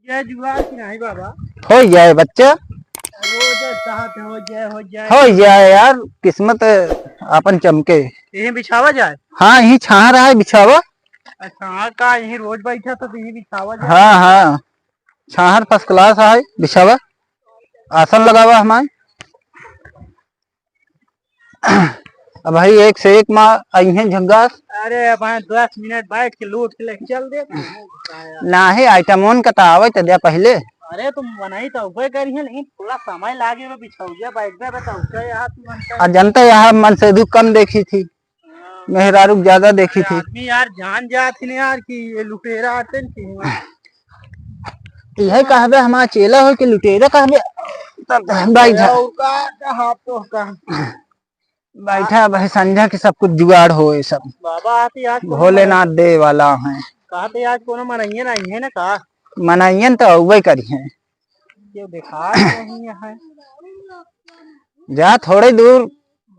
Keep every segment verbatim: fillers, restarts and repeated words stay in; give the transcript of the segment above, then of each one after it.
जय जुआर की नहीं बाबा। हो जाए बच्चा। रोज चाहत हो जाए, हो जाए। हो जाए यार, किस्मत आपन चमके। यहीं बिछावा जाए? हाँ, यहीं छाहर है बिछावा। अच्छा, हाँ, का यहीं रोज बैठा तो यहीं बिछावा जाए? हाँ, हाँ, छाहर first class है बिछावा। आसन लगावा हमारे। अब भाई एक से एक माँ आई हैं झग्गास। अरे अब हाँ दस मिनट बैठ के लूट के लेके चल दे। नाही, आइटम उनका तो आवे तो दे पहले। अरे तुम बनाई तो उबे करी है, लेकिन थोड़ा समय लागे में बिछौजा बैठ गए, बताओ क्या यार तू बनता है? आ जनता यहाँ मन से दुख कम देखी थी, मेहरारू ज्यादा देखी थी। आदमी यार जान जात ही नहीं यार कि ये लुटेरा आते हैं कि यह कहबे हमारा चेला हो कि लुटेरा कहबे, तब बैठा। और का कहा तो का? बैठा भाई, संझा के सब कुछ जुगाड़ हो, ये सब बाबा आती आज कोनो भोलेनाथ दे वाला हैं। कहा थे आज कोनो मनइयन आई है ना का? मनइयन तो अउबे करी हैं। क्यों देखा नहीं है? जा थोड़े दूर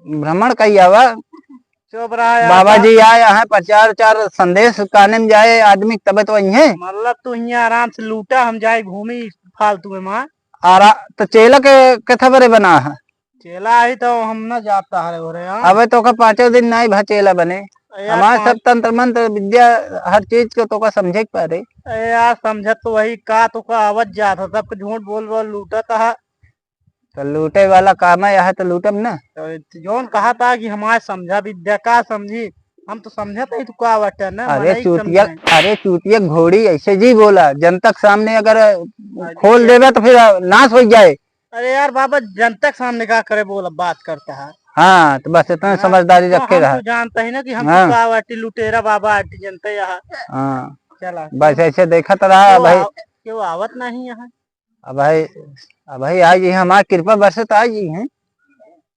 भ्रमण कई आवा। चुप रहा यार। बाबा जी आए यहाँ प्रचार उचार संदेश काने में जाए आदमी, तबे तो वही है। मतलब तू यहाँ आराम से लूटा, हम जाए घूमी फालतू में माँ। आरा-, तो चेला के कथा बरे बना है। चेला आई तो हम ना जाता हरे हो रहे हैं। अबे तो का पाँचों दिन नाई भा चेला बने। ए यार, हमारे सब पाँच तंत्र मंत्र विद्या हर चीज को तो का समझे के पड़े। ए यार, समझत तो वही का तो का आवत जात हो, सबके झूठ बोल बोल लूटत है। तो लूटे वाला काम है, यह तो लूटम ना। तो जौन कहा था कि हमारे समझा विद्या का समझी, हम तो समझत ही तो का बाटे ना, अरे मनई चूतिया, समझाए। अरे चूतिया घोड़ी ऐसे जी बोला, जनता के सामने अगर अच्छा। खोल देवे तो फिर नाश हो जाए। अरे यार बाबा, जनता के सामने का करे बोला, बात करता है। हाँ, तो बस इतना हाँ, समझदारी तो रखे हम रहा। तो जानता ही ना कि हम हाँ। तो का बाटी लुटेरा बाबा आटी जनता यहाँ। हाँ। चला। बस ऐसे देखत रहा क्यों भाई। आव-, क्यों आवत नहीं यहाँ? अब भाई, अब भाई आ जी, हमार कृपा बरसे तो आ जी हैं।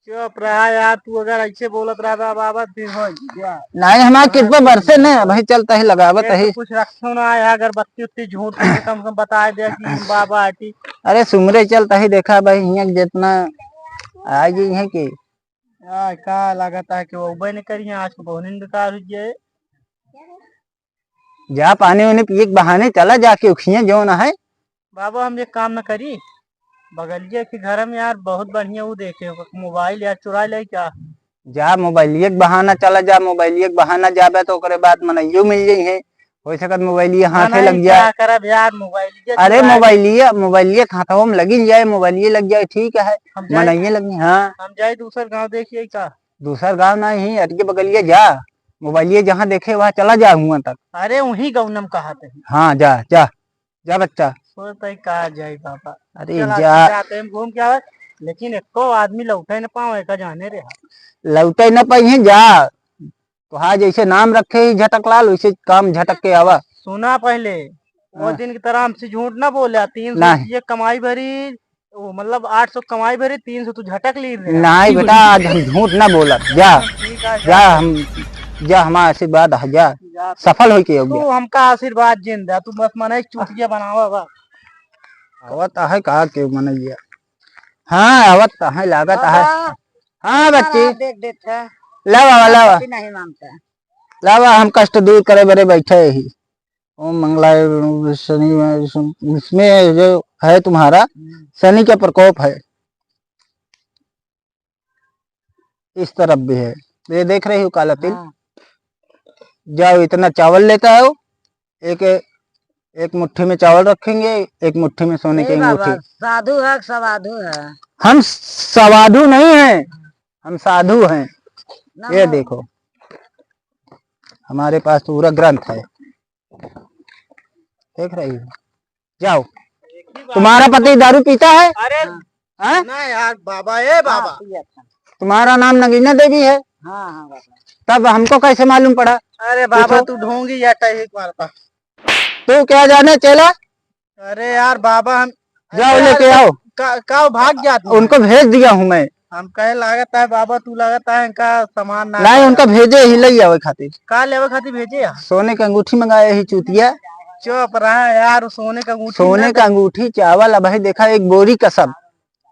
चुप रहा यार, तू अगर ऐसे बोलत रहा बाबा, फिर हो गया। नहीं, हमार कृपा बरसे न, भाई चलता ही लगावत ये तो ही। कुछ रखो ना, यहाँ अगरबत्ती उत्ती झूठ के कम से कम बता दे कि हम बाबा आटी। अरे सुमरे चलता ही, देखा भाई हियाँ जितना आ गई है कि आ, का लागत है कि वो उबे नहीं करी है, आज को बहुत दिन बेकार हो गया है। जा पानी उनी पिए के बहाने चला जाके उखिया जौन है। बाबा हम एक काम न करी, बगलिया के घर में यार बहुत बढ़िया वो देखे हो, मोबाइल यार चुरा ले क्या? जा मोबाइलिए के बहाना चला जा, मोबाइलिए के बहाना जाबे तो ओकरे बाद मनइयो मिल जाई है, हो सकत मोबाइलिए ना, हाथे नहीं, लग जाए। क्या करब यार, मोबाइलिए अरे चुरा ले। मोबाइलिए, मोबाइलिए के हाथों में लगी जाए, मोबाइलिए लग जाए, ठीक है, हम जाए, मनइये लगी, हाँ। हम जाए दूसर गाँव देखिए का? दूसर गाँव नहीं, अटके बगलिए जा, मोबाइलिए जहाँ देखे वहाँ चला जा हुआ तक। अरे वहीं गौनम कहा थे। हाँ जा, जा। जा बच्चा। सोचता ही का जाई बाबा। अरे चला, जा। जाते हम घूम के आवे, लेकिन एको आदमी लौटे न पावे, का जाने रे। लौटे न पाई है, जा। तोहार जैसे नाम रखे ही झटक लाल, वैसे काम झटक के आवा। सुना पहले, वो हाँ। दिन की तरह हमसे झूठ ना बोला, तीन सौ नहीं। ये कमाई भरी, वो मतलब आठ सौ कमाई भरी, तीन सौ तू झटक ली रे। नहीं बेटा, आज हम झूठ ना बोलब। जा, ठीक है, जा, जा। हम, जा, हमारा आशीर्वाद है, जा। जा। सफल होई के हो तू गया। हमका आशीर्वाद जिन दे, तू बस मने एक चुटिया बनावा बा। आवत है का के मनइया? हाँ, आवत है, लागत है। बाबा, हाँ, बच्ची। देख देत है। लावा, लावा। नहीं मानता। लावा, हम कष्ट दूर करे बरे बैठे ही। ओम मंगलाय शनि, इसमें जो है तुम्हारा, हम्म। शनि का प्रकोप है। इस तरफ भी है, ये देख रही हो काला तिल? हाँ। जाओ, इतना चावल लेता हो, एक, एक मुट्ठी में चावल रखेंगे, एक मुट्ठी में सोने की अंगूठी। साधु है, सवाधु है? हम सवाधु नहीं हैं, हम साधु हैं। ये देखो, हमारे पास पूरा ग्रंथ है, देख रही हो? जाओ। तुम्हारा पति दारू पीता है? अरे हाँ? ना यार बाबा, ए बाबा। हाँ, पिया था। तुम्हारा नाम नगीना देवी है? हाँ, हाँ, बाबा। तब हमको कैसे मालूम पड़ा? अरे बाबा, पूछो। तू ढोंगी या टही मारता। तू क्या जाने चेला? अरे यार बाबा, हम जाओ अरे लेके यार, आओ। का, का भाग जात है? उनको भेज दिया हूँ मैं। हम कहे लागत है बाबा, तू लागत है इनका सामान ना नहीं, उनका भेजे ही ले आवे खातिर। का लेवे खातिर भेजे है? सोने के अंगूठी मंगाए ही चूतिया। चुप रहा यार, सोने का अंगूठी सोने ना का अंगूठी, चावल, अब भाई देखा एक बोरी का सब।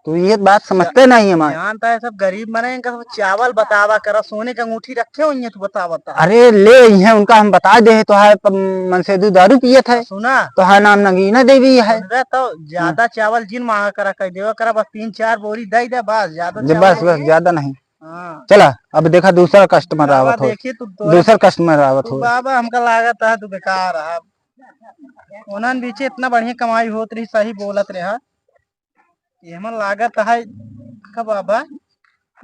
तू ये बात समझते नहीं हमारे। जानता है, सब गरीब मने, इनका सब चावल बतावा करा, सोने के अंगूठी रखे हुई है, तू बतावा ता। अरे ले आई है, उनका हम बता दे तो है, प-, मनसेदू दारू पियत है। सुना। तो है नाम नगीना देवी है। सुन रहे तो ज्यादा हाँ। चावल जिन मांगा करा, कह देवा करा, बस तीन चार बोरी दे दे, बस ज्यादा दे, चावल बस, बस, नहीं। ज्यादा नहीं। हाँ। चला, अब देखा दूसरा customer बाबा आवत हो। देखिए, तू तो दूसर customer आवत तू हो। बाबा, हमका लागत है तू बेकार है। उन्हन बीचे इतना बढ़िया कमाई होत रही, सही बोलत रहा। ये हमन लागत है का बाबा,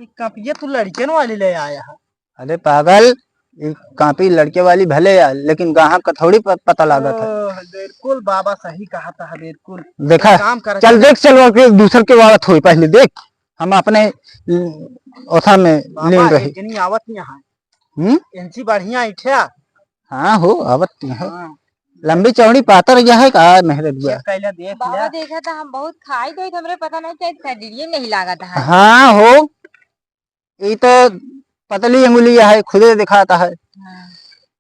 ई कापिये तू लड़कियन वाली ले आया है। अरे पागल, ई कापी लड़के वाली भले है, लेकिन गाहक का थोड़ी प-, पता लागत है। ओह, बिल्कुल बाबा सही कहा था, बिल्कुल। देखा, एक काम कर, चल चल। देख, चल वो के दूसर के आवत होई, पहले देख, हम अपने, उम, ओथा में बाबा, लीन रही। एक जनी आवत यहाँ है। हम्म? इनसी बढ़िया इठ्या। हाँ हो, आवत यहाँ है। हाँ। लंबी चौड़ी पातर यह है का मेहरे दुआ? चेक कैला, देख बाबा लिया। देखा था, हम बहुत खाई गई, हमरे पता नहीं चलता, शरीर नहीं लागत है। हाँ हो, ई तो पतली अंगुलिया है, खुदे दिखाता है। हाँ।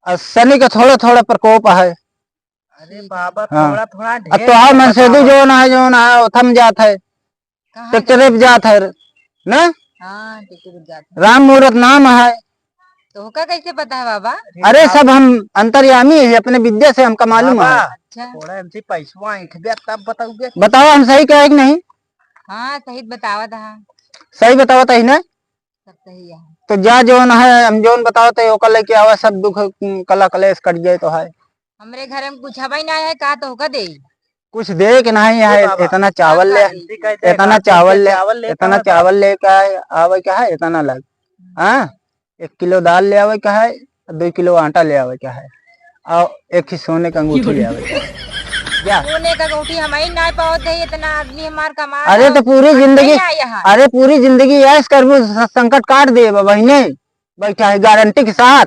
और शनि का थोड़ा थोड़ा प्रकोप है। अरे बाबा, हाँ। थोड़ा थोड़ा अब ढेर तोहार मत मनसेदू बतावा। जौन है, जौन है, ओथम जात है। कहाँ ट्रैक्टरे पे जात है, ना? हाँ, ट्रैक्टरे पे जात है। राम मूरत नाम है। तो ओका कैसे पता है बाबा? अरे, सब हम अंतर्यामी है, अपने विद्या से हमका मालूम बाबा, है। अच्छा। थोड़ा हमसे पैसवा ऐंठबे, तब बताओगे। बताओ, हम सही कहे कि नहीं? हाँ, सही बतावत है। सही बतावत है ना? सब सही है। तो जा, जौन है, हम जौन बतावत है, ओकर लेके आवा, सब दुख, उम, कला कलेश कट जाए तो है। हमरे घर में कुछ हवाई ना है, का तो ओका दे? कुछ दे के नहीं है, ए बाबा, इतना चावल का ले, खाई? इतना चावल ले, चावल लेके इतना आवे चावल लेके आए, आवे का है, इतना लाग। हम्म। हाँ, एक किलो दाल ले आवे का है, दो किलो आटा ले आवे का है, और एक ही सोने का अंगूठी ले आवे का है। जा। सोने का अंगूठी हम ही ना पावत है, इतना आदमी हमार कमा अरे, रहा तो पूरी है, जिंदगी, नहीं आया है। अरे, पूरी जिंदगी ऐश करबू, स-, संकट काट दे बहिने, बैठा है गारंटी के साथ।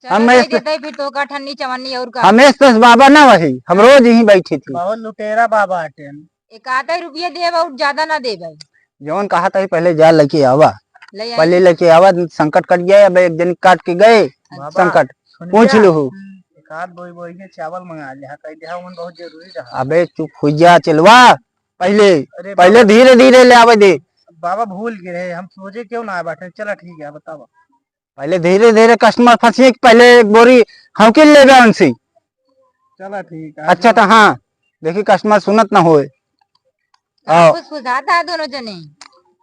चलो, हम दे ऐसे देते हैं फिर तो का ठन्नी चवन्नी और का। हम ऐसे तस बाबा ना वही, हम रोज यहीं बैठी थी। बहुत लुटेरा बाबा हटे हम। एक आधा रुपया देब और ज्यादा ना देब। जौन कहा था पहले जा लेके आवा, ले आई। पहले लेके आवा, संकट कट गया। अब एक दिन काट के गए बाबा, संकट, सुन पूछ लिया? लो हो। हम्म। एक आध बोरी बोरी के चावल मंगा लिया, कह दिया, उन बहुत जरूरी रहा। अबे चुप हो जा, चलवा पहले, अरे पहले बाबा। धीरे धीरे ले आवे दे। बाबा भूल गए, हम सोचे क्यों ना आए बैठे। चला ठीक है, बतावा। पहले धीरे धीरे customer फंसिए कि पहले एक बोरी हम किन लेबे उनसे। चला ठीक है। अच्छा तो हाँ, देखी customer सुनत ना होए। का आओ। कुछ बुझाता है दोनों जने?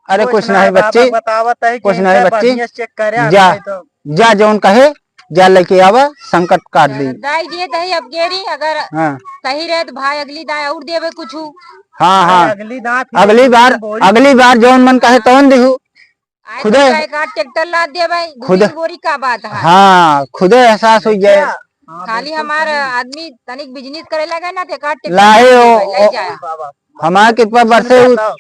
अरे कुछ कुछ नहीं नहीं बाबा, बच्ची, बतावत है कि कुछ नहीं इनका बच्ची। बढ़िया से check करे, जा, नहीं तो जा जौन कहे, जा लेके आवा, संकट काट दी। दाई दिए तही अब गेरी, अगर हाँ। सही रहे तो भाई अगली दाई और देवे कुछ। हाँ, अरे हाँ। अगली दाई फिर अगली बार, बोरी अगली बार जौन मन कहे तौन दिहू। आज खुदे का एक आध ट्रैक्टर लाद दिया भाई, दो खुदे तीन बोरी का बात है। हाँ, खुदे एहसास हो जाए। हाँ, खाली बिल्कुल हमार सही। आदमी तनिक business करे लगे ना, तो एक आध ट्रैक्टर लाए लाद ओ, दिया भाई, ले ओ, जाए। बाबा, हमार कृपा बरसे सुनता उ था।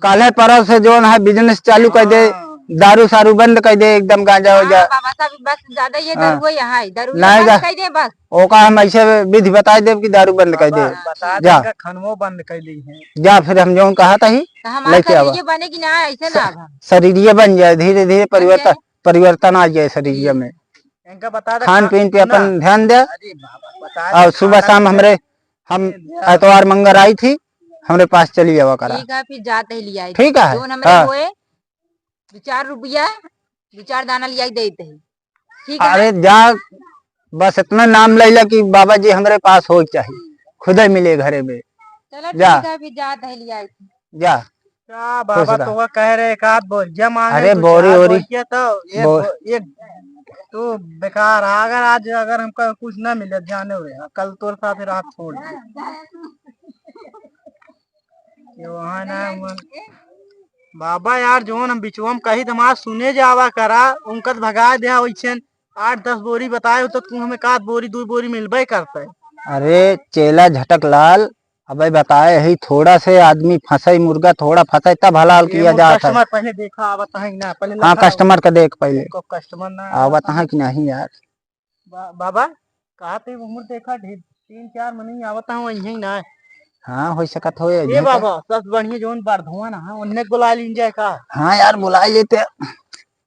काल्हे परल से जौन है business चालू कर दे, हाँ। दारू सारू बंद कर दे, एकदम गांजा हो हाँ, जा। बाबा साहब, बस ज्यादा ये हाँ। दारू यहाँ है, दारू नहीं बंद गा-, कर दे बस। ओका हम ऐसे विधि बताई देब कि दारू बंद कर दे। बाबा, बता दे जा। इनका खनवो बंद कर दी है। जा, फिर हम जौन कहा था ही तो हमार लेके आवा। शरीर बने कि ना, ऐसे ना स-, अब हम। शरीरिये बन जाए, धीरे धीरे बन परिवर्तन, जाए। परिवर्तन आ जाए शरीरिये में। इनका बता दे खान खा-, पीन पे सुना। अपन ध्यान दे। अरे बाबा, बता दे और सुबह खाना शाम पीना। हमरे, हम अरे बाबा। एतवार मंगर आई थी, हमरे पास चली आवा करा। ठीक है, फिर जाते ही लिया आई। ठीक है? जौन हमरे हाँ। होए, दो चार रुपया, दो चार दाना लियाई देते हैं। ठीक है? अरे जा, बस इतना नाम लैला कि बाबा जी हमरे पास हो चाहिए, खुदे मिले घरे में। चलो जा। ठीक है, फिर जात है लियाई। जा। क्या खुश बाबा रह। तो कह रहे एक आध बोरिया मांगे, अरे दो बोरी चार ओरी। बोरिया तो एक बो- बो-, एक तो बेकार है। अगर आज अगर हमका कुछ ना मिले, जाने रहे, कल तोर साथ रात छोड़ दे। ये वहाँ ना हुआ। बाबा यार, जौन हम बिचवा में कही त हमार सुने जावा करा, उनका त भगा दे वैसे। आठ दस बोरी बताए हो तो तू हमें का बोरी, दो बोरी मिलबे करता है। अरे चेला झटक लाल, अबे बताए ही थोड़ा से आदमी फंसे, मुर्गा थोड़ा फंसे तब हलाल ये किया वो जाता है। Customer पहले देखा, आवत है कि ना, पहले हाँ, लगा। Customer का देख पहले। को customer ना आवत है कि नहीं यार। बा-, बाबा, कहा थे उम्र देखा, ढेर तीन चार मनई आवत हैं, वहीं ना। हाँ, हो सकत हो, ये यहीं पे। बाबा, सबसे बढ़िया जौन बरधुआ ना, हाँ, उन्हें बुला लीन जाए का? हाँ यार, बुला लेते।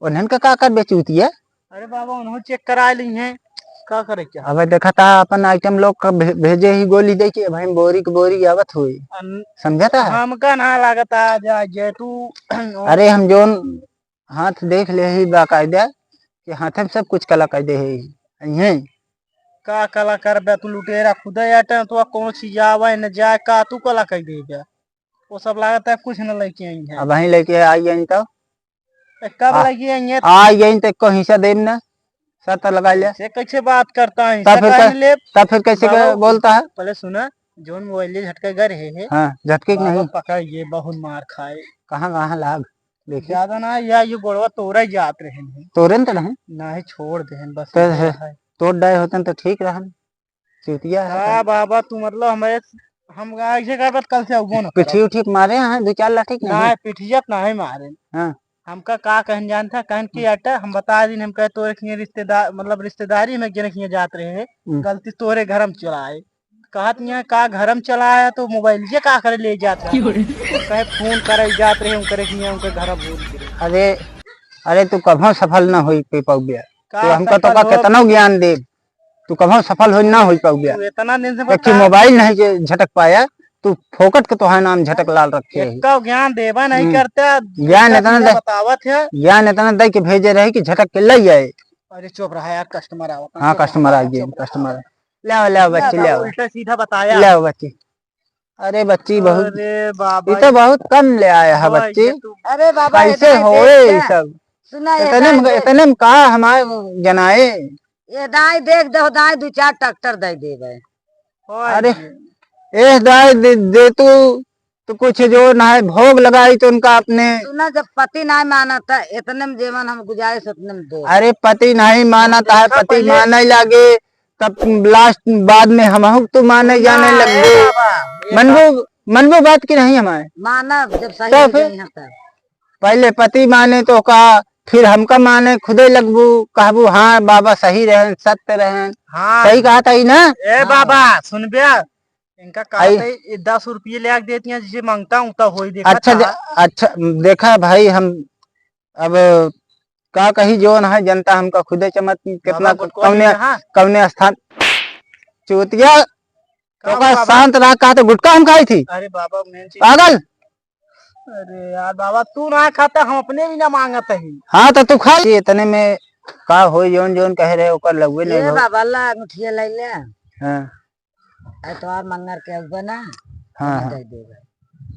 उन्हें का, का कर बेचूती है? अरे बाबा, उन्हों check करा ली हैं। का करे क्या? अबे देखा था अपन आइटम लोग का भे-, भेजे ही गोली दे के भाई बोरी के बोरी आवत हुई। अन-, समझा था? हमका ना लागत आ जा, जे तू अरे हम जोन हाथ देख ले ही बाकायदा कि हाथे में सब कुछ कला कर दे ही। अइहें। का कला करबे तू लुटेरा खुदे अटे, तो कौन चीज आवे न जाए, का तू कला कर देबे? वो सब लागत है कुछ न लेके आई है। अब वहीं लेके आई गई तो ए, कब आ, लेके आई है? आ गई तो एको हिस्सा देब ना, शर्त लगा लिया। से कैसे बात करता है? तब हिस्सा फिर काहे कै-, नहीं लेब? तब फिर कैसे बाबा, कै-, बोलता है? पहले सुना, जोन मोबाइल झटके घर है, है। हाँ, झटके की बाबा नहीं। पकड़ ये बहुत मार खाए। कहाँ, कहाँ लाग? देखिए। ज्यादा ना, या ये गोड़वा तोड़ा ही जात रहे हैं। तोरे न तो नहीं? नहीं, छोड़ दे हैं, बस तो इतना है, है। तोड़ डाए होते न तो ठीक रहन। चूतिया है हाँ का? बाबा, तू मतलब हमें, हम ऐसे कर बात कल से आऊंगा ना पिठी करब। उठी के मारे हैं, दो चार लाठी के नहीं? नहीं, पिठिया तो नहीं मारे। हाँ। हमका का कहन जानता, कहन की अटा, हम बता दिन, हम कहे तोरे खिए रिश्तेदार, मतलब रिश्तेदारी में गिन खिए जात रहे हैं, हम्म। गलती तोरे घर में चला आए। कहत यहाँ का घर में चला आया तो मोबाइल ये का करे ले जात रहे? क्यों रे? कहे फोन करे जात रहे, उनकरे खिए, उनके घर भूल गए। अरे, अरे तू कभो सफल ना होई पे पाउबे। का तू हमका तो सफल का हो? कितनो ज्ञान दे, तू कभो सफल हो ना हो पाउबे। तू इतना दिन से एक ठे बता। मोबाइल नहीं जे झटक पाया, तू फोकट के तोहार नाम झटक लाल रखे है। एक्का ज्ञान देबा नहीं हम्म। करता, ज्ञान इतना इतना सीधा दे, बतावत है। ज्ञान इतना दे के भेजे रहे कि झटक के ले आए। अरे चुप रहा यार, कस्टमर आवत है। हाँ, चुप कस्टमर रहा, आ गए, चुप रहा। कस्टमर। ले आओ, ले आओ बच्ची, ले आओ। उल्टा सीधा बताया। ले आओ बच्ची। अरे बच्ची बहुत, अरे बाबा, ये तो बहुत कम ले आया है हाँ, बच्ची। ये तो अरे बाबा, कैसे इतना होए देख ये के सब? सुना, ये इतने में, दाई देख। इतने में का हमारे जनाए? ये दाई देख दो, दाई दो चार ट्रैक्टर दे देबे। ओए अरे, जी। ए दाई दे, दे तू, तो कुछ जो ना है भोग लगाई तो उनका अपने। सुना, जब पति ना मानत है, इतने में जेवन हम गुजारिश उतने में दे। अरे पति नहीं मानता है, देखा पति पहले। माने लागे, तब लास्ट बाद में हमहू तो माने ना, जाने लग ए गए। बाबा, ये मनबू, मनबू बात की नहीं हमारे। मानब जब सही तो हो फिर? जाए यहाँ तब। पहले पति माने तो का, फिर हमका माने खुदे लगबू, कहबू, "हाँ बाबा, सही रहन, सत्य रहन।" हाँ। सही कहा था ई ना? ए हाँ। बाबा, सुनबे, इनका आई। कहते, ये दस रुपये ले आके देती हैं, जिसे मांगता हूँ, तो होई देखा अच्छा, था। दे-, अच्छा, देखा भाई, हम अब का कही, जौन है जनता हमका खुदे चमत, कितना बाबा, गुटखा कौने, लिए हाँ। कौने स्थान, चूतिया, का तो का बाबा? शांत रहा, कहा तो गुटखा हम खाई थी। अरे बाबा, मेन चीज पागल। अरे यार बाबा, तू ना खाता, हम अपने भी ना मांगत ही। हाँ, तो तू खा। ये इतने में का होई, जौन जौन कहे रहे, ओकर लउए नहीं ए हो। बाबा, ला अंगूठिया ले ले। हाँ। एतवार मंगर के अउबे ना, हाँ, तनी हाँ। दे देबे।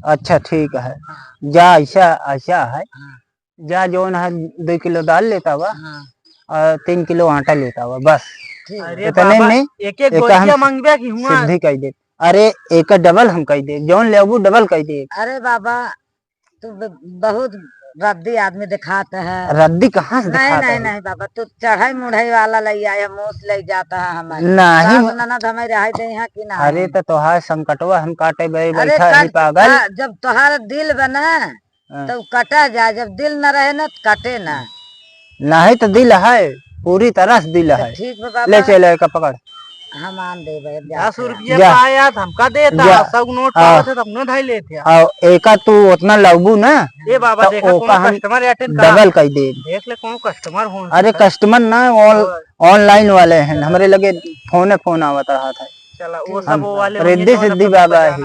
अच्छा, ठीक है। हाँ। जा, ऐसा, ऐसा है। हाँ। जा, जौन है, दो किलो दाल लेता हुआ हाँ। और तीन किलो आटा लेता हुआ, बस। ठीक। अरे इतने बाबा, में एक एक एक हम गोलियां मंगबे कि हुआ। सिद्धि कह दे। अरे, एक डबल हम कह दे, जौन लेबू डबल कह दे। अरे बाबा, तू ब-, बहुत रद्दी आदमी दिखात है। रद्दी कहाँ से नहीं, दिखात नहीं, है? नहीं बाबा, तू चढ़ाई मुढ़ाई वाला ले आए, मूस ले जाता है हमारे। नहीं। सास ननद हमारे रहे दे यहाँ कि नहीं? अरे तो तोहार संकटवा हम काटे बे अरे बैठा ही कर-, पागल। का-, जब तोहार दिल बना हाँ। तो कटा जाए, जब दिल न रहे ना तो कटे ना। नहीं तो दिल है, पूरी तरह से दिल तो है। ठीक बा बाबा। ले चले का पकड़। हम आन देबे, अब जाते हैं। दस रुपया जा। पाया तो हमका देता, जा। सब नोट हाँ। पावत है तो अपने धाई लेते हैं। और एका तू उतना लगबू ना, ए बाबा, तो देखा ओका कौनो हम कस्टमर अटेंड करा। डबल कर दे। देख ले कौनो कस्टमर हो अरे सकता है। कस्टमर ना, ऑन-, हाँ। ऑनलाइन वाले हैं, हमरे लगे फोने फोन आवत रहत है। चला, वो हम सब वो वाले रिद्धि होंगे, सिद्धि सब बाबा है।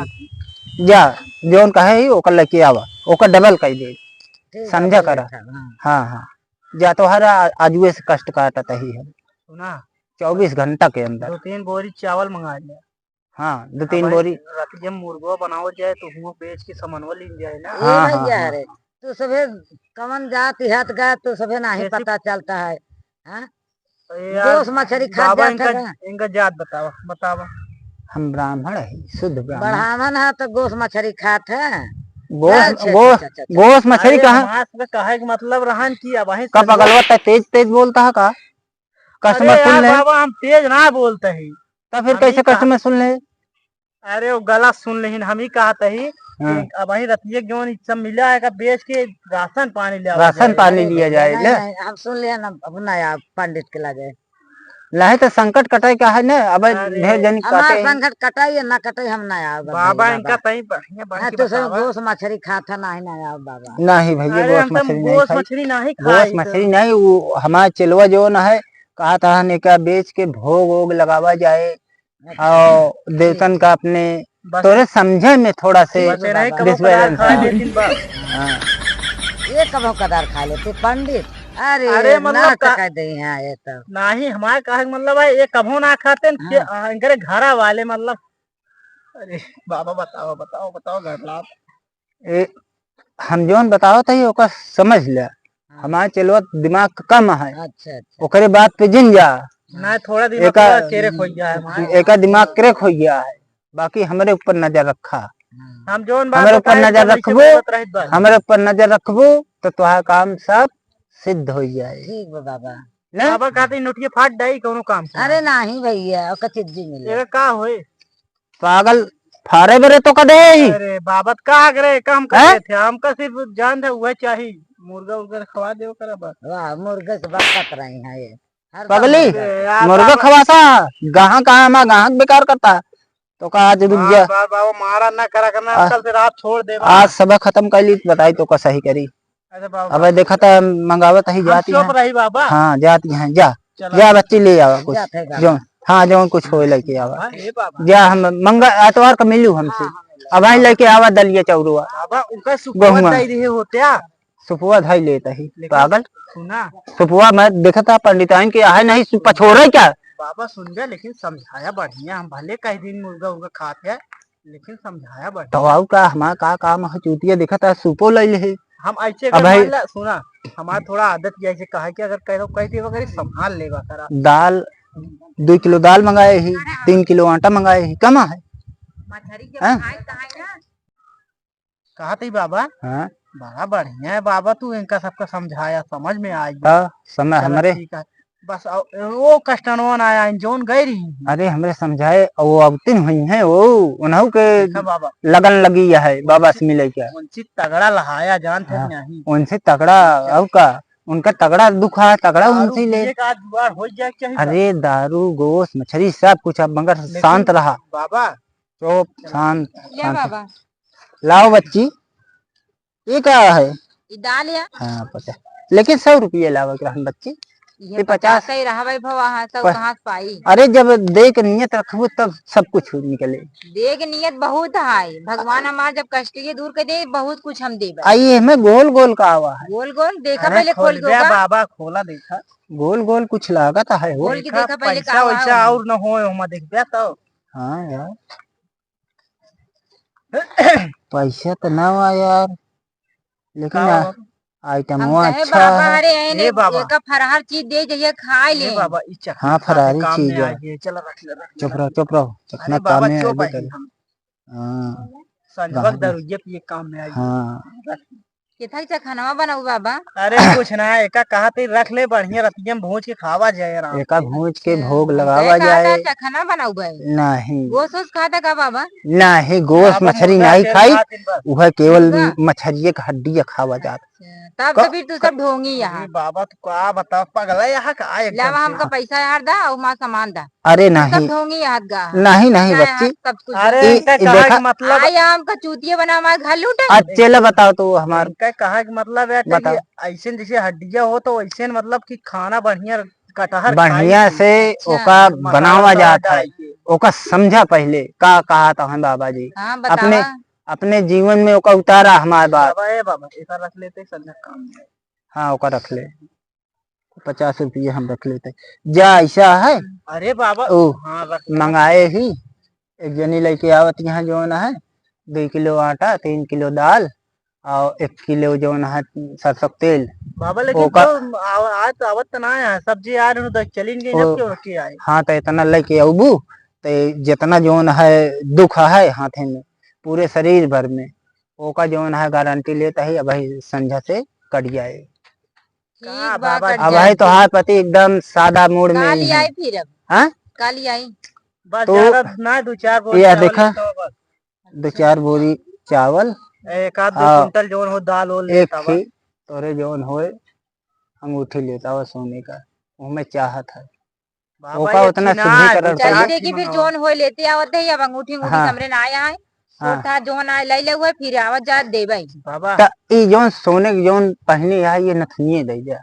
जा, जौन कहे ही ओकर लेके आवा, ओकर डबल कर दे। ठीक है, समझा बोले करा। था, हाँ। हाँ, हाँ। जा तोहरा आ-, आजुए से कष्ट काटत ही है। सुना? चउबीस घंटा के अंदर। दो तीन बोरी चावल मंगा लिया। हाँ, दो तीन अब भाई, बोरी। रात जब मुर्गवा बनावल जाए तो हुआ बेच के सामानवा लीन जाए ना। ए हाँ, हाँ, भैया हाँ। रे, तू सभे कवन जात हत का, तू सभे नाही कैसे? पता चलता है। हाँ? अरे यार, गोस मछरी खात बाबा जात इनका, है का? इनका जात बतावा, बतावा। हम ब्राह्मण है, शुद्ध ब्राह्मण। ब्राह्मण है तो गोस मछरी खात है। गोस, अच्छा, अच्छा, गोस, अच्छा, अच्छा। गोस मछरी अरे कहाँ? हमार सबके कहे के मतलब रहन कि अब वहीं का से पगलवा ते तेज तेज बोलता है का? कस्टमर अरे सुन यार ले। बाबा, हम तेज ना बोलते ही। तब फिर हम कैसे ही कहा कस्टमर सुन ले? अरे वो गलत सुन लेहिन, हम ही कहत ही हाँ। कि अब वहीं रतिये के जौन ई सब मिला है का बेच के राशन पानी ले आवल राशन जाए। पानी अरे लिया भैया, जाए, नहीं, ले। नहीं, हम सुन लिया ना, अब ना आया पंडित के लगे। नहीं तो संकट कटाई का है ना, अब अरे। ढेर जनी हमार काटे। संकट कटाई या ना कटाई, हम ना आवे बाबा बाबा। इनका तई बढ़िया बन हाँ, के तो सब बतावा। गोस मछरी खात है, नहीं ना आवे बाबा। नहीं भैया, अरे गोस हम तो मछरी नहीं गोस खाई। मछरी नहीं गोस खाई तो। मछरी नहीं, वो हमार चेलवा जौन है, कहा था, एका बेच के भोग वोग लगावा जाए अच्छा। और देवतन का अपने बस। तोरे समझे में थोड़ा से बस, एना ही कबो कदार disbalance खाए है। लेकिन बस। हाँ। ये कबो कदार खा लेते पंडित। अरे, अरे, मतलब ना का कह दे यहाँ ये तो। नाही, हमारे कहे के मतलब है, ये कबो ना खाते न, हाँ। फिर, आ, इनकरे घरा वाले मतलब। अरे बाबा, बताओ, बताओ, बताओ, घर लाभ। ए, हम जौन बतावत हई, ओका समझ ले। हाँ। हमार चेलवा दिमाग कम है। अच्छा, अच्छा। ओकरे बात पे जिन जा। ना, थोड़ा दिमाग एका, पूरा crack हो गया है हमार। एका दिमाग crack हो गया है, बाकी हमरे ऊपर नजर रखा। हाँ। हम जौन बात हमरे ऊपर बताए, नजर तब ऐसे रखबू, बोलत रहित बा। हमरे ऊपर नजर रखबू, तो तोहार काम सब सिद्ध हो जाए। ठीक बा बाबा। ना? बाबा कहते नोटिया फाट डाई कौनो काम से। अरे नाही भैया, ओका चिज्जी मिले। एका का होए? पागल, फारे बरे तो का दे ही। अरे बाबा, का करे, काम हैं? करे थे, हमका सिर्फ जान दे, वह चाही। मुर्गा उर्गा खवा दे, ओकरा बस। वाह, मुर्गा से बरकत रही है ये। हर पगली, बार मुर्गा। अरे यार, मुर्गा बाबा। खवासा, गाहक कहाँ हमार गाहक बेकार करता। तो का आज रुक बार, जा। बार, बाबा, मारा ना करा करना, आ, कल से रात छोड़ दे, आज बाबा। सब खत्म कर ली, बताई तो का सही करी। अरे बाबा। अबे देखा था, मंगावत ही हम जाती चुप हैं। रही बाबा। हाँ, जाती हैं, जा। चलो। जा बच्ची, ले आवा कुछ। जाते हैं बाबा। जो, हाँ, जो कुछ होए लेके आवा। हाँ, ए बाबा। जा, हम मंगा, एतवार का मिलू हमसे। हाँ, हाँ, मिलू। अब भाई लेके आवा दलिया चौरुआ। बाबा, उनका सुपुआ गहुआ। दे रहे होते आ। सुपुआ धाई लेता ही, लेकिन पागल। सुना। सुपुआ मैं देखा था पंडिताइन के यहाँ नहीं, सु-, पछोड़ा क्या? बाबा सुन गया, लेकिन समझाया बढ़िया, हम भले कई दिन मुर्गा उर्गा खाते हैं, लेकिन समझाया बा। तो आऊ का, हमार का काम है, चूतिया देखत है, सूपो लइ लेहे। हम ऐसे अब अगर भाई मान ला, सुना, हमार थोड़ा आदत ये ऐसे कहा कि अगर कह दो, कह दे, अगर संभाल लेगा सारा। दाल, दो किलो दाल मंगाए ही, तीन किलो आटा मंगाए ही, कमा है? मछरी के हाँ? खाए, खाए ना। कहा थी बाबा? हाँ? बड़ा बढ़िया है बाबा, तू इनका सबका समझाया, समझ में आई। हाँ, समय चलो हमरे। ठीक है। बस, अ, वो कस्टमरवन आया है, जौन गए रही। अरे, हमरे समझाए, वो अवतिन हुई हैं, वो, उन्हों के देखा बाबा। लगन लगी है, बाबा से मिले क्या? उनसे तगड़ा लहाया जान थे हाँ, नहीं। उनसे तगड़ा, अच्छा। और का? उनका तगड़ा दुख है, तगड़ा दारू उनसे ले। पिए का जुगाड़ हो जाए, क्या ही अरे, दारू, गोश्त, मछली, सब कुछ, अब मगर लेकिन शांत रहा। बाबा। चुप, शांत, ले शांत। बाबा। लाओ बच्ची, ये का है? ई दाल है। हाँ, पचास। लेकिन सौ रुपये लावे के रहन बच्ची। ये ये पचास। पचास ही रहा भाई भवा, हाँ, सौ प-, कहाँ से पाई? अरे, जब दे के नियत रखबू, तब सब कुछ निकले। दे के नियत बहुत है। भगवान हमार जब कष्ट के दूर कर दे, बहुत कुछ हम देबे। आई, एमे गोल गोल का आवा है? गोल गोल, देखा अरे, पहले खोल के खोलबे ओका। बाबा, खोला देखा। गोल गोल कुछ लागत है हो। खोल के देखा, देखा पहले पैसा का आवा वैसा है। और न होए, ओमा देखबे तो। हाँ यार। पैसा तो ना हुआ यार, लेकिन का आ-, हुआ? आइटमवा हम कहे अच्छा बाबा, है। अरे, ए बाबा। एका फरहार चीज दे जइया, खाए ए ले। बाबा, ई चखना हाँ, खा के फरारी काम में चीज है। आई है। चला, रख ले, रख ले, चुप रख रहो, ले। चुप रहो, चखना अरे बाबा, काम में चुप आइबे आई करी। हम। हाँ। संझवक बाबा। दरुइये पिए काम में आई है। हाँ। रख ले। केथा के चखनवा बनाऊ बाबा? अरे कुछ ना, एका कहा थे रख ले, बढ़िया रतिया में भूंज के खावा जाए आराम एका से। भूंज के अच्छा, भोग हम लगावा कहे कहा था जाए। चखना बनाऊ भाई। नहीं। गोस ओस खाता का बाबा? नहीं, गोस बाबा मछली मुर्गा नहीं के खाई, खा दिन भर। उहे केवल मुर्गा? मछरिये के हड्डी खावा जात। अच्छा, तब क-, तो फिर तू सब क-, ढोंगी यहाँ। अरे बाबा, तू का बता, पगला यहाँ का एकदम लावा से। हमका पैसा यार दा, और माँ सामान दा। अरे तू सब नहीं। ढोंगी यहाँ गा। नहीं, नहीं, ना बच्ची। यहाँ सब कुछ अरे, दा। ई, इनका ई कहा देखा। कि मतलब आया हमका चूतिया बना, हमारे घर लूटे। अच्छे ले बताओ तो हमार इनका कहा कि मतलब है कि बताओ। ऐसे जैसे हड्डियाँ हो तो वैसे मतलब कि खाना बढ़िया कटहर खाई बढ़िया थी। से अच्छा। ओका मसाला बनावा वसाला जात है। डाल के। ओका समझा पहले का कहा तो है बाबा जी। हाँ, बतावा। अपने, अपने जीवन में ओका उतारा हमार बात। बाबा, ए बाबा, एका रख लेते, संझा काम में। हाँ, ओका रख ले। पचास रुपये हम रख लेते। जा, ऐसा है। अरे बाबा, ओ, हाँ, रख ले। मंगाए ही, एक जनी लेके आवत यहाँ जौन है, दो किलो आटा, तीन किलो दाल, और एक किलो जौन है सरसों के तेल। बाबा, लेकिन ओका तो आव-, आज तो आवत तो ना है, सब्जी आ रही तो चली गई, ओ, जब क्यों रखी आए? हाँ, तो इतना लेके अबू, तो जितना जौन है दुख है हाथे में, पूरे शरीर भर में, ओका जौन है गारंटी लेता ही, अब भाई संझा से कट जाए। ठीक का बा, बाबा कट अब जाए। भाई तोहार पति एकदम सादा मूड में काल ही ही है। आई फिर अब। हाँ? काल ही आई। बस तो ज्यादा ना, दो चार बोरी यह चावल देखा, लेता हो बस। दो चार बोरी चावल एक आध दो और कुंटल जौन हो दाल ओल एक लेता बा। ही तोरे जौन होए अंगूठी लेता बा सोने का, ओमे चाहत है। बाबा, ओका ये उतना छिनार, शुद्धिकरण छिनार कइले। चाची देखी, फिर मंगावा। जौन होए लेते आवत है, अब अंगूठी, अंगूठी हाँ। हमरे ना आया है। हाँ। छोटा जौन आए, ले ले हुए, फिर आवत जात देबे। बाबा। त ई जौन सोने के जौन पहनी है, ये नथुनिये दे दे।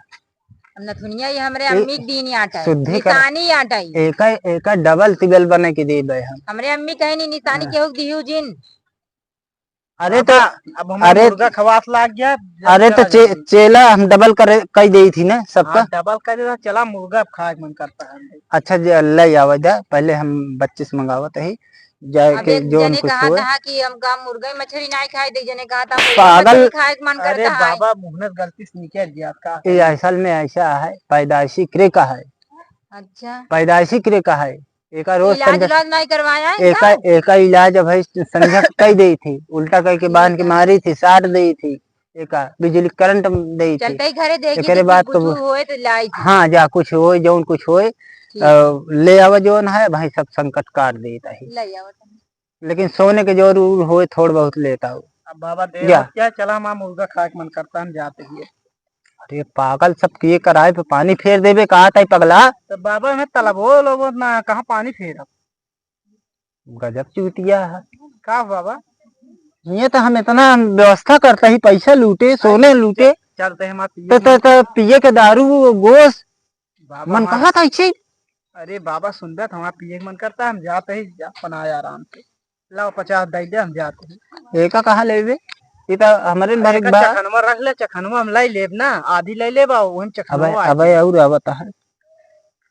अब नथुनिया ये हमरे ए, अम्मी के दीन आटा है, शुद्धि कर, निशानी आटा है। एका, एका डबल तिबल बने के देबे हम। हमरे अम्मी कहे नी निशानी हाँ। केहू के दिहू जिन। अरे तो, बाबा, अब हमार अरे, मुर्गा खवास लाग गया, अरे तो चला चे-, जाते। चेला हम डबल करे, कई देई थी ना सबका। हाँ, डबल कर देता, चला मुर्गा खाए के मन करता है। अच्छा जी, ले आवा जा, पहले हम बच्चे से मंगावत ही, जाए अब के एक जौन जने कुछ कहा होए। था कि हमका मुर्गा मछली नाई खाए दे, जने कहा था मुर्गा पागल। मछली खाए के मन अरे करता है। बाबा, मुहनत गलती से निकल गया का ये करी? असल में ऐसा है, पैदाइशी क्रे का है। अच्छा। पैदाइशी क्रे का है, एका रोज इलाज संझा, इलाज नाई करवाया है एका, इनका? एका इलाज अब है संझा के कई देई थी, उल्टा कह के ठीक बांध के है। मारी थी, साट देई थी, एका बिजली करंट देई थी। चलते ही घरे देखी एकरे थी, बाद कुछ तो होए तो लाई थी। हाँ, जा कुछ होए, जौन कुछ होए, ठीक। अ, ले आवा जौन है भाई, सब संकट काट देता है। ले आवा तुम। लेकिन सोने के जरूर होए, थोड़ बहुत लेता हो। अब बाबा दे जा। क्या, चला हमारा मुर्गा खाए के मन करता, हम जाते ही। अरे पागल, सब किए कराए पे पानी फेर देबे, कहा था पगला? तो बाबा, मैं तलबो लोबो ना, कहाँ पानी फेरब? गजब चूतिया है। का बाबा? ये तो हम इतना व्यवस्था करता ही, पैसा लूटे, सोने लूटे। चलते हैं, हम आप तो, तो, तो पिए के दारू, वो गोश, बाबा, मन हमार कहा था इसे? अरे बाबा, सुन बे, तो हमारा पिए के मन करता है, हम जाते ही, जा, अपन आए आराम से। लाओ, पचास दे दे, हम जाते हैं। एका कहाँ लेबे? ये तो हमारे भर एक एक बा। चखनवा रख ले, चखनवा हम लाई लेब ना, आधी लाई लेब, आ वही चखनवा अबे, आई अबे, जाए। और आवता है।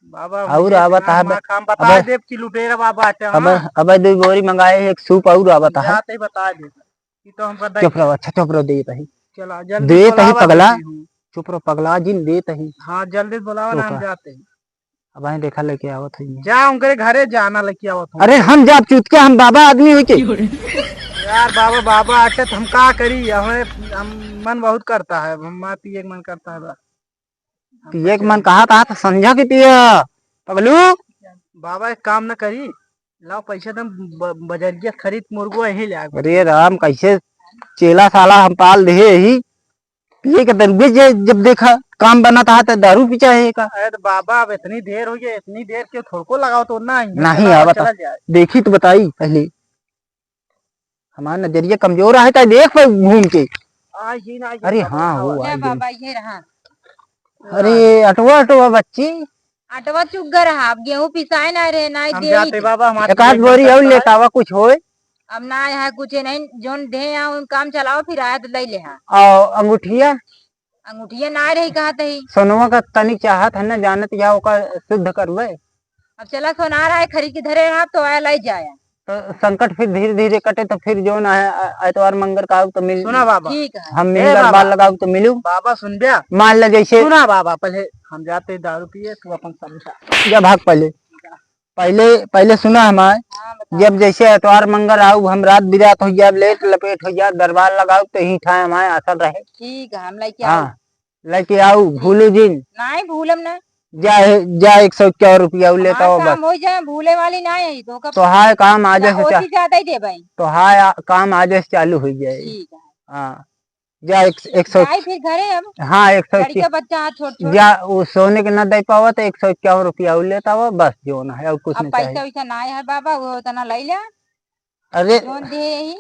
बाबा, और मुझे आवता इतना है, दिमाग, हम बता अबे, देब कि लुटेरा बाबा आते हैं, अबे, हाँ। अबे, दो बोरी मंगाए, एक सूप और आवता है। जाते ही बता देब। ये तो हमका दे चुप रहो, अच्छा, चुप रहो, देत ही। चला, जल्दी देत ही बुलावा पगला। जल्दी हूँ। चुप रहो पगला, जिन देत ही। हाँ, जल्दी बुलावा ना, हम ओका। जाते हैं। अब आए देखा लेके आवत है ये। जा, उनके घरे जाना लेके आवत हूँ। अरे हम जाब चुतिया, हम बाबा आदमी होइके। यार बाबा, बाबा आते तो हम का करी, हमें, हम मन बहुत करता है, अब हमारा पिए के मन करता है बस। हम पिए के कैसे मन कहा था तो संझा के पिया, पगलू। बाबा एक काम ना करी, लाओ पैसा दम ब-, बजरिया खरीद मुर्गो यहीं ले आगो। अरे राम, कैसे चेला साला हम पाल देहे ही, पिए के दरुए जे जब देखा काम बनत हा त दारू पी चाहे का। अरे तो बाबा, अब इतनी देर हो गई, इतनी देर क्यों थोड़को लगाओ तो ना ही, नहीं चला, आवत चला हा। जाए। देखी तो बताई पहले। हमार नजरिया कमजोर आहे, का देख पे घूम के। आ, ये ना, ये अरे बाबा, हाँ, बाबा। वो ले आ गई। बाबा, ये रहा। अरे अटवा, अटवा बच्ची। अटवा चुग्गा रहा, अब गेहूं पिसाए ना रहे, ना हम दे जाते ही। बाबा, हमारे एक आध बोरी और लेता आवा, कुछ होए। अब ना यहाँ कुछ नहीं, जोन दे यहाँ उन काम चलाओ, फिर आया तो ले ले हाँ। और अंगूठिया? अंगूठिया ना रही, कहा तही। सोनवा का तनी चाहत है ना, जानत या ओका शुद्ध करवे। अब चला सोनार आए खरीद के धरे रहा तो आया लाई जाया। तो संकट फिर धीरे धीरे कटे, तो फिर जो ना है, अ-, एतवार मंगर का आऊ तो मिल, सुना बाबा। ठीक है। हम ए मिल बाबा। बाल लगाऊ तो मिलू। बाबा सुन ब्या। मान ले जैसे सुना बाबा, पहले हम जाते दारू पिए, तू अपन समझा। जा भाग पहले। पहले, पहले सुना हमार, हाँ, बताओ। जब जैसे एतवार मंगर आऊ, हम रात बिरात हो जाब, लेट लपेट हो जाब, दरबार लगाऊ, तो ही ठाए हमारे आसल रहे। ठीक है, हम लेके हाँ, आऊ। लेके आऊ, ठीक। भूलू जिन। नहीं भूलम ना। जा, जा एक सौ इक्यावन रुपया उ लेता हमार हो बस। काम हो जाए, भूले वाली ना है, तो का तोहार काम आज ना से चा-, ओसी ज्यादा ही देबै। तोहार आ-, काम आज से चालू हो जाए। ठीक है। हाँ। जा एक, एक सौ। जाई फिर घरे अब। हाँ, एक सौ लड़का बच्चा है छोट छोट। जा, वो सोने के ना दे पावा तो एक सौ इक्यावन रुपया उ लेता हुआ, बस जो ना है, और कुछ अब नहीं पैसा चाहिए। वैसा ना है बाबा, वो उतना ले ले। अरे, जोन दे यही।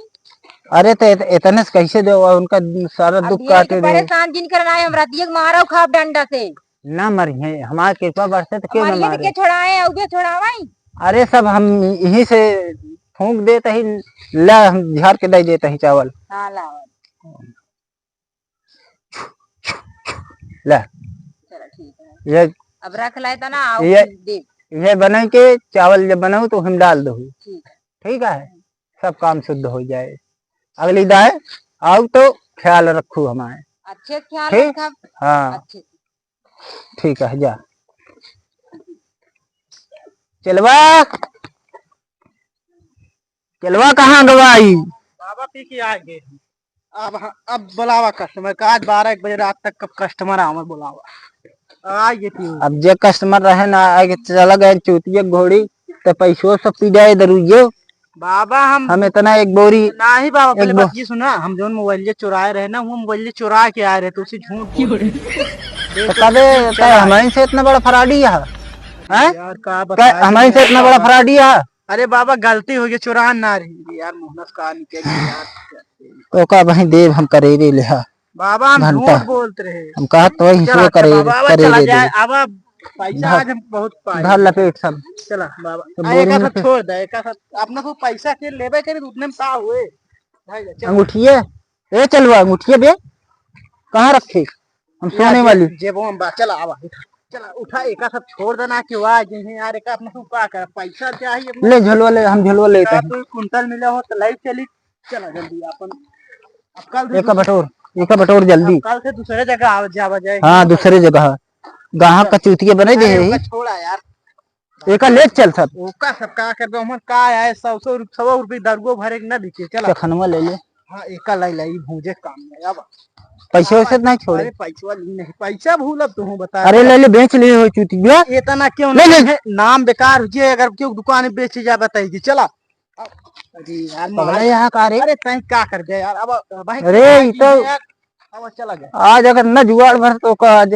अरे तो इत-, इतने से कैसे दे, उनका सारा अब दुख ये काटे तो दे। परेशान जिन करना है, हम रतिया के मारो खाब डंडा से। ना मरिहे, हमार कृपा बरसे तो क्यों ना मरिहे तो मारे? के छोड़ाए, अउबे छोड़ावाई। अरे सब हम यहीं से फूंक देते ही, ला हम झाड़ के दे देते ही चावल। हाँ, लाओ। ले। चलो, ठीक है। ये अब रख लाए तना, आओ ये, फिर दे। ये बने के चावल जब बनाऊ तो हम डाल दो। ठीक है। ठीक है, सब काम शुद्ध हो जाए। अगली दाए आओ तो ख्याल रखू हमारे। अच्छे से ख्याल ठीक? रखब। हाँ। अच्छे से। ठीक है, जा। चेलवा, चेलवा कहाँ गवाई? बाबा पी के आ गए। अब ह-, अब बुलावा customer का, आज बारह एक बजे रात तक कब customer आवे, बुलावा। आ ये पियो। अब जे customer रहे ना, आगे चला गए चूतिया घोड़ी, तो पैसो सब पी जाए दरुइयो। बाबा हम हम इतना एक बोरी, नहीं बाबा, एक पहले बो- बात ये सुना, हम जोन mobile चुराए रहे ना, वो mobile चुरा के आए रहे, तो उसे झूठ बोल रहे। तो कबे, तो हमारे से इतना बड़ा फराडी है? हैं? यार, का क-, बताएं हमारे से इतना बड़ा बाबा। फराडी है? अरे बाबा, गलती हो गई, चुरान ना रही यार, मुहनस का निकल गई यार। तो का भाई देव हम करेरे लेहा। बाबा, हम घंटा। झूठ बोलत रहे। हम कहत तो वही चला, हिस्सो करे, बाबा, आवा, करे चला दे जाए, दे। आवा, पैसा धर, आज हम बहुत पाए। धर लपेट सब। चला, बाबा। तो आ, बोरी एका में सब फेंक। छोड़ दे, एका सब, अपना को पैसा के लेबे करे, उतने में का हुए? भाई, चल। अंगूठिए, ए चलवा, अंगूठिए बे, कहाँ रखे? हम ये सोने जे-, वाली। जेबो में बा, चला, आवा, उठा। चला, उठा, एका सब छोड़ देना कि वाह, जे है यार, एका अपना को का कर, पैसा चाहिए अपना। ले, झोलवा ले, हम झोलवा लेते का हैं। दो कुंटल मिले हो, तो लाई चली। चला जल्दी अपन। अब कल से एका दूसरे बटोर, एका बटोर जल्दी। अब कल से दूसरे जगह आवा जावा जाए। हाँ, दूसरे जगह। गाहक का चूतिया बनाई दे अरे, है। ओका छोड़ा यार। एका ले चल सब। ओका सब का करबे, हमर का आए, सौ, सौ रुप-, सौ रुपये दरुओ भरे के ना बिके, चला। चखनवा ले ले। हाँ, एका लाई लाई, भूजे काम में, अब। पैसा वैसे नहीं छोड़े। अरे, पैसा ली नहीं, पैसा भूलब तू, बता। अरे, ले ले, बेच ले हो चूतिया। इतना क्यों ले ले। नहीं है? नाम बेकार हो जाए, अगर क्यों दुकान में बेचे जा, बताइए, चला। अरे यार, पगला मार। यहाँ का रे? अरे तैं का कर दे यार, अब भाई अरे, क्या ई तो यार, अब चला गया। आज अगर न जुगाड़ भर तो का आज